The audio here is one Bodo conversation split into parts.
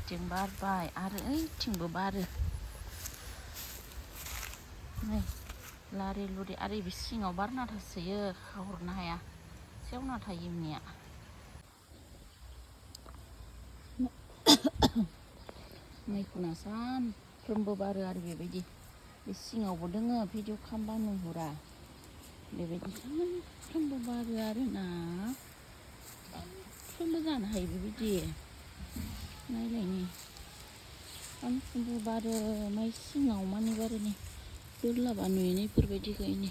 बिथिं बारबाय आरो ओइथिंबो बारो नै लारि लुरि आरो बे सिङाव बारना थासोयो खाहरनो हाया सेवना थायो इनिया मैखुना सानफ्रोमबो बारो आरो बेबायदि बे सिङावबो दोङो भिडिअ खालामबा नुहुरा बेबायदि सानफ्रोमबो बारो आरोना सानफ्रोमबो जानो हायो बेबायदि नायलायनि सानफ्रोमबो बारो माइ सिङाव मानि बारो नै बोरलाबा नुयो इफोरबायदिखायनो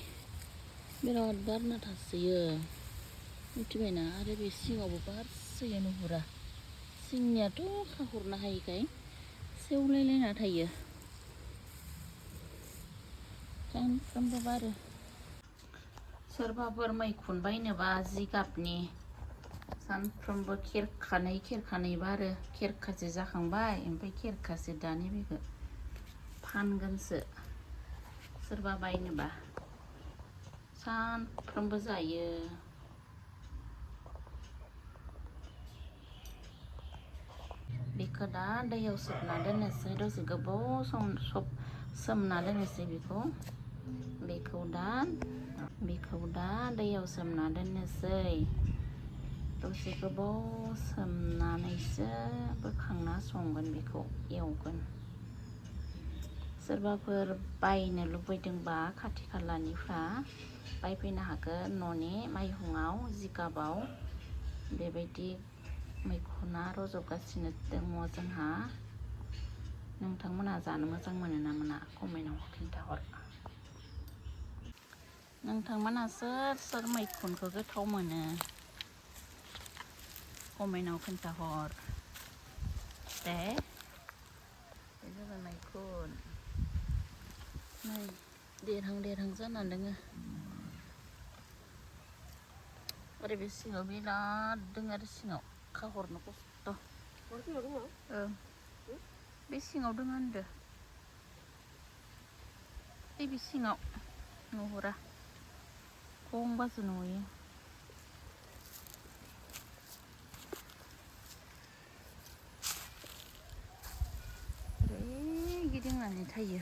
बिराद बारना थासोयो मिथिबायना आरो बे सिङावबो बारसोयो नुहुरा सिंनियाथ' खाहरनो हायिखाय सेवलायलायना थायो सानफ्रोमबो बारो सोरबाफोर मैखुन बायनोबा जिगाबनि सानफ्रोमबो खेरखानै बारो खेरखासे जाखांबाय ओमफ्राय खेरखासे दानि बेखौ फानगोनसो सोरबा बायनोबा सानफ्रोमबो जायो बेखौ दा दैयाव सोमना दोननोसै दसे गोबाव सोमना दोननोसै बेखौ दा दैयाव सोमना दोननोसै दसे गोबाव सोमनानैसो बोखांना संगोन बेखौ एवगोन सोरबाफोर बायनो लुबैदोंबा खाथि खालानिफ्रा बायफैनो हागोन न'नि माइहुङाव जिगाबाव बेबायदि मैखुना रज'गासिनो दङ जोंहा नोंथांमोना जानो मोजां मोनो ना मोना कमेन्टआव खिन्थाहर नोंथांमोना सोर मैखुनखौ गोथाव मोनो कमेन्टआव खिन्थाहर दे बे जाबाय मैखुन नै देरहां जानानै दोङो आरो बे सिङाव बिराद दङ आरो सिङाव खाहरनो खस्थ' बे सिङाव दङ होनदो बे सिङाव नुहुरा गंबासो नुयो गिदिंनानै थायो